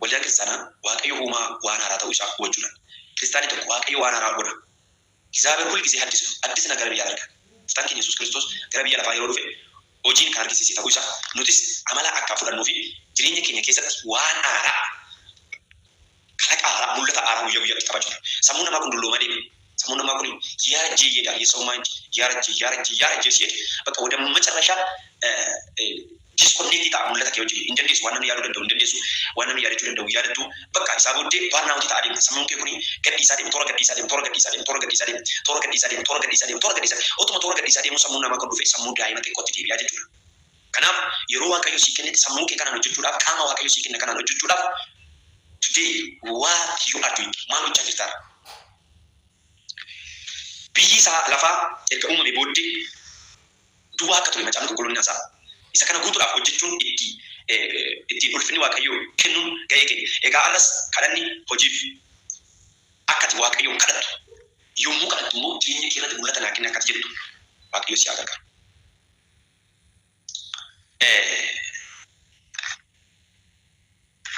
Waldaan kiristaanaa Waaqayyo uumaa waan haaraa ta'uu isaa hubachuudhaan kiristaanni tokko Waaqayyo waan haaraa godha. እግዚአብሔር ሁል ጊዜ አዲስ ነው። አዲስ ነገር ያደርጋል። Gooftaan keenya Yesuus Kiristoos gara biyya lafaa yeroo dhufe hojiin kan argisiise ta'uu isaa nutis amala akka fudhannuu fi jireenya keenya keessatti waan haaraa, kalaqa haaraa, mul'ata haaraa guyyaa guyyaatti qabachuudha. Sammuun namaa kun dulloomaa deema. Sammuun namaa kun እያረጀ ይሄዳል። የሰው mind እያረጀ እያረጀ እያረጀ ሲሄድ በቃ ወደ መጨረሻ disconnect ta'a mul'ata kee wajjin hin dandeessu. Waan namni yaaduu danda'u hin dandeessu, waan namni yaadachuu danda'u yaadattu. Bakka isaa booddee burnout ta'a deemta. Sammuun kee kuni gadhiisaa deema, toora gadhiisaa deema, toora gadhiisaa deema, toora gadhiisaa deema, toora gadhiisaa deema, toora gadhiisaa deema, toora gadhiisaa deema. Otuma toora gadhiisaa deemu sammuun namaa kun dhufee sammuu daa'ima xiqqootti deebi'aa jechuudha. Kanaaf yeroo Waaqayyo sii kennetti sammuu kee kanaan hojjechuudhaaf, qaama Waaqayyo sii kenne kanaan hojjechuudhaaf, today what you are doing, maal hojjaa jirtaa? Biyyi isaa lafaa erga uumame booddee duwwaa akka ture Macaafni Qulqulluun isaa. Isa kana guutuudhaaf hojjechuun itti ittiin ulfinni Waaqayyoo kennuun ga'ee keenya. Egaa arras kadhanni hojiif akka ati Waaqayyoon kadhattu, yommuu kadhattu immoo jireenya kee irratti mul'ata naa kenna akkati jettu, Waaqayyo si haa gargaaru.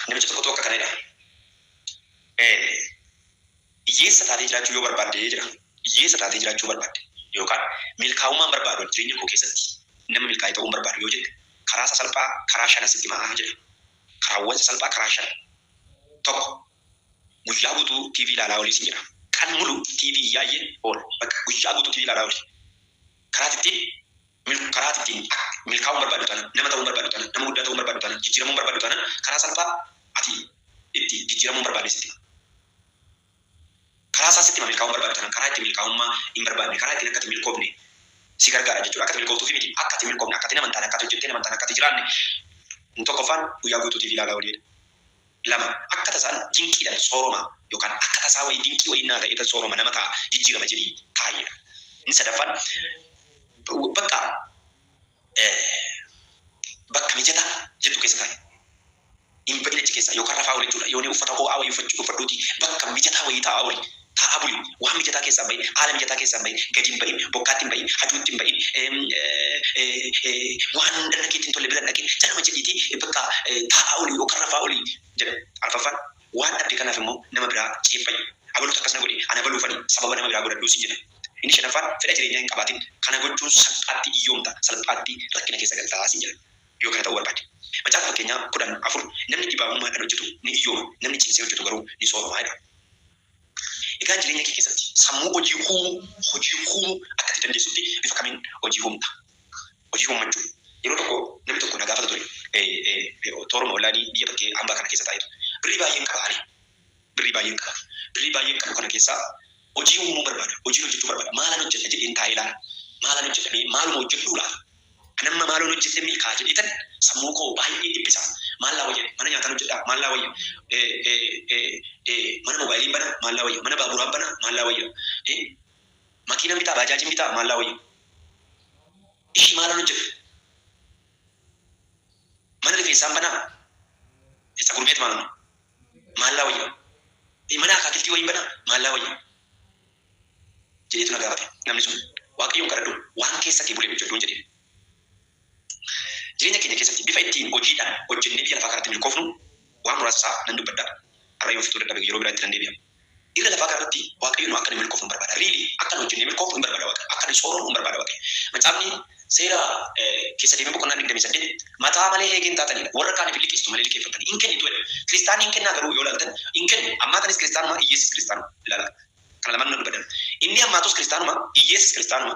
Namicha tokkotu akka kana jedha. Hiyyeessa taatee jiraachuu yoo barbaadde jira. Hiyyeessa taatee jiraachuu barbaadde yookaan milkaa'ummaan barbaadu, jireenya koo keessatti nama milkaa'e ta'uu barbaadu yoo jette, karaa sasalphaa karaa shan asitti himaa jedha. Karaawwan sasalphaa karaa shan. Tokko, guyyaa guutuu TV ilaalaa olii sin jedha. ቀን ሙሉ TV እያየ ool. Bakka guyyaa guutuu TV ilaalaa ooli. Karaa ittiin karaa ittiin milkaa'uun barbaadu taana, nama ta'uun barbaadu taana, nama guddaa ta'uun barbaadu taana, jijjiiramuun barbaadu taana, karaa salphaa ati itti jijjiiramuun barbaadde sitti hima. Karaa isaa sitti hima. Milkaa'uun barbaadu taana, karaa itti milkaa'ummaa hin barbaadne, karaa ittiin akka ati milkoofne si gargaara jechuudha. Akka ati milkooftuufi miti, akka ati milkoofne, akka ati nama hin taane, akka ati hojjettee nama hin taane, akka ati jiraanne. Tokkoffaan, guyyaa guutuu TV ilaalaa ooliidha. Lama, akka tasaan dinqiidhaan sooroma yookaan akka tasaa wayii dinqii wayii naa ta'ee sooroma nama ta'a, jijjiirama jedhii taa'eedha. Inni sadaffaan, bakka bakka mijataa jettu keessa taa'e. Hin ba'in achi keessa yookaan rafaa oole jechuudha. Yoonii uffata ho'aa wayii uffachuu uffadhuuti bakka mijataa wayii taa'aa ooli. Taa'aa buli. Waan mijataa keessaa hin bahin, haala mijataa keessaa hin bahin, gadi hin bahin, bokkaatti hin bahin, aduutti hin bahin, waan dhagna keetti hin tolle bira hin dhaqin, caluma jedhiitii bakka taa'aa ooli yookaan rafaa ooli jedha. Arfaffaan, waan dhabde kanaaf immoo nama biraa ceepha'i. Abaluutu akkas na godhe, ana baluufani sababa nama biraa godhadhuu sin jedha. Inni shanaffaan, fedha jireenyaa hin qabaatin. Kana gochuun salphaatti hiyyoomta, salphaatti rakkina keessa galtaa sin jedha. Yoo kana ta'uu barbaade. Macaafa Fakkeenyaa 10:4, namni dhibaa'ummaadhaan hojjetu ni hiyyooma, namni cimsee hojjetu garuu ni sooroma jedha. Egaa jireenya kee keessatti sammuu hojii uumuu, hojii uumuu akka ati dandeessutti bifa kamiin hojii uumta? Hojii uummachuu. Yeroo tokko namni tokko na gaafata ture. Tooruma onlaayinii biyya bakkee hambaa kana keessa taa'etu. Birrii baay'een qaba ani. Birrii baay'een qaba. Birrii baay'een qabu kana keessaa hojii uumuu barbaada. Hojii hojjechuu barbaada. Maalan hojjedha jedheen taa'ee ilaala. Maalan hojjedha, mee maaluma hojjedhuu laata? Anamma maaloon hojjedhee milkaa'a jedheetan sammuu koo baay'ee dhiphisa. Maal laa wayya? Mana nyaataan hojjedhaa? Maal laa wayya? Mana moobaayiliin banaa? Maal laa wayya? Mana baaburaan banaa? Maal laa wayya? Makiinaan bitaa? Baajaajiin bitaa? Maal laa wayya? Ishii maalan hojjedha? Mana rifeensaan banaa? ፀጉር ቤት ማለት ነው። Maal laa wayya? Mana akaakiltii wayiin banaa? Maal laa wayya? Jedheetu na gaafate namni sun. Waaqayyoon kadhadhu, waan keessa kee bulee hojjedhuun jedheen. Jireenya keenya keessatti bifa ittiin hojiidhaan hojjennee biyya lafaa kanatti milkoofnu waan muraasa isaa nan dubbadha. Har'a yoo fixuu dadhabe yeroo biraatti nan deebi'a. Irra lafaa kanarratti Waaqayyo nu akka nu milkoofnu hin barbaada. Really, akka nu hojjennee milkoofnu hin barbaada Waaqayyo. Akka nu sooromnu hin barbaada Waaqayyo. Macaafni Seera Keessa Deemee boqonnaa 28, mataa malee eegeen taatanidha. Warra kaaniif hin liqeessitu malee liqeeffattanii hin kennitu jedha. Kiristaanni hin kennaa, garuu yoo ilaaltan hin kennu. Ammaatanis kiristaanuma, hiyyeessis kiristaanuma. Ilaala. Kana lamaan nan dubbadhan. Inni ammaatus kiristaanuma, hiyyeessis kiristaanuma.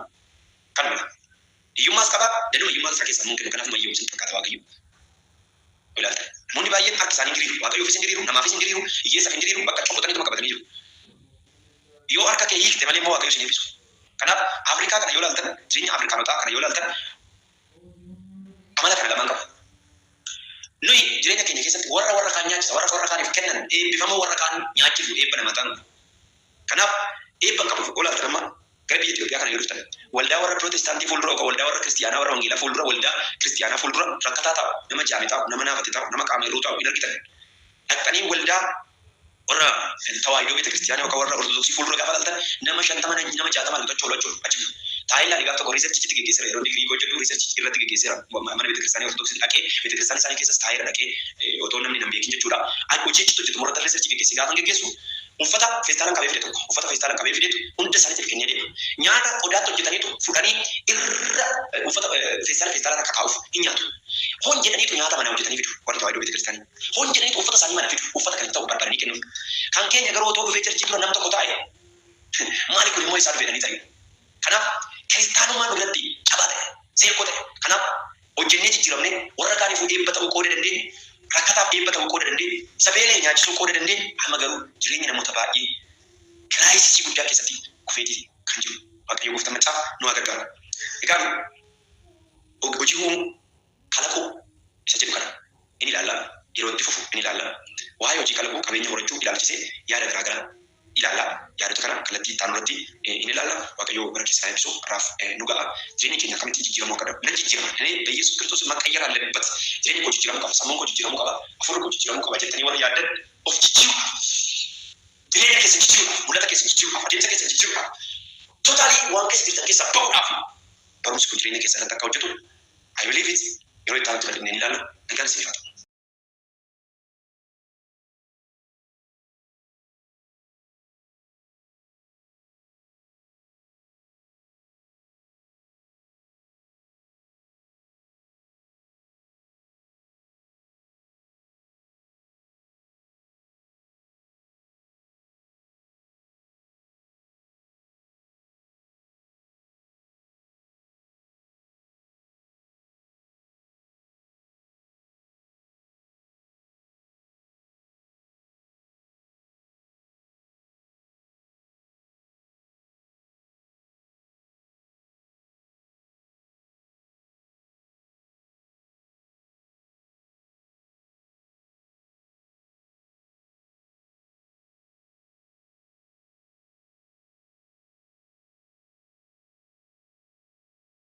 Kanuma. Hiyyummaas qaba, danuma hiyyummaa isaa keessaa immoo hin kennu. Kanaaf hiyyoomsin fakkaata Waaqayyo. Ilaaltan. Namoonni baay'een harki isaanii hin diriiru. Waaqayyoofis hin diriiru, namaafis hin diriiru, hiyyeessaaf hin diriiru, bakka cophotaniituma qabatanii jiru. Yoo harka kee hiikte malee immoo Waaqayyo si hin eebbisu. Kanaaf Afrikaa kana yoo ilaaltan, jireenya Afrikaanotaa kana yoo ilaaltan, amala kana lamaan qabu. Nuyi jireenya keenya keessatti warra warra kaan nyaachisa, warra warra kaaniif kennan, eebbifamoo warra kaan nyaachifnu, eebba namaa ta'an. Kanaaf eebba hin qabu. Yoo ilaaltan, amma gara biyya Itoophiyaa kana yoo dhuftan, waldaa warra Pirootestaantii fuuldura yookaan waldaa warra Kiristiyaanaa, warra Wangeelaa fuuldura, waldaa Kiristiyaanaa fuuldura rakkataa taa'u, nama jaame taa'u, nama naafate taa'u, nama qaama hir'uu taa'u hin argitan. Dhaqxanii waldaa warra Tawaahidoo Beeta Kiristiyaanaa yookaan warra Ortodoksii fuuldura gaafa ilaaltan, nama 50, nama 60 argitu achi oolu achi oolu achi jiru. Taa'ee ilaali, gaaf tokko research itti geggeesseera. Yeroo digirii koo hojjedhu research irratti geggeesseera. Mana betekiristaanii Ortodoksii dhaqee, betekiristaanii isaanii keessas taa'eera dhaqee, otoo namni nan beekin jechuudha. Ani hojii achitti hojjetu morratti research geggeesse. Gaafan geggeessu uffata feestaalaan qabee fide tokko, uffata feestaalaan qabee fidetu hunda isaaniitiif kennee deema. Nyaata qodaatti hojjetaniitu fudhanii irra uffata feestaala feestaalaan akka kaa'uuf hin nyaatu. Hon jedhaniitu nyaata manaa hojjetanii fidu warri Tawaahidoo betekiristaanii. Hon jedhaniitu uffata isaanii mana fidu, uffata kan itti ta'u barbaadanii kennuuf. Kan keenya garuu otoo dhufee church dura nam tokko taa'e, maali kun immoo isaa dhufe jedhanii tari'u. Kanaaf kiristaanummaan nu biratti cabaa ta'e, seerkoo ta'e. Kanaaf hojjennee jijjiiramnee warra kaaniifuu eebba ta'uu qooda dandeenye, rakkataaf eebba ta'uu qooda dandeenye, isa beela'e nyaachisuu qooda dandeenye, amma garuu jireenya namoota baay'ee crisis guddaa keessatti kufeetii kan jiru. Waaqayyo gooftaan maccaa nu haa gargaaru. Egaa hojii uumuu, kalaquu isa jedhu kana in ilaalla, yeroo itti fufu in ilaalla. Waa'ee hojii kalaquu, qabeenya horachuu ilaalchisee yaada garaa garaa ilaalla. Yaadota kana kallattii itti aanu irratti in ilaalla. Waaqayyo bara keessan haa eebbisu. Har'aaf nu ga'a. Jireenyi keenya akkamitti jijjiiramuu akka qabu. Nan jijjiirama. እኔ በኢየሱስ ክርስቶስ መቀየር አለበት። Jireenyi koo jijjiiramuu qaba. Sammuun koo jijjiiramuu qaba. Hafuurri koo jijjiiramuu qaba jettanii warra yaaddan, of jijjiiruudhaaf, jireenya keessa jijjiiruudhaaf, mul'ata keessa jijjiiruudhaaf, adeemsa keessa jijjiiruudhaaf, totally waan keessa jirtan keessaa bahuudhaaf barumsi kun jireenya keessa irratti akka hojjetu I believe it. Yeroo itti aanutti bal'inee ni ilaalla. Nagaan isiniif haa ta'u.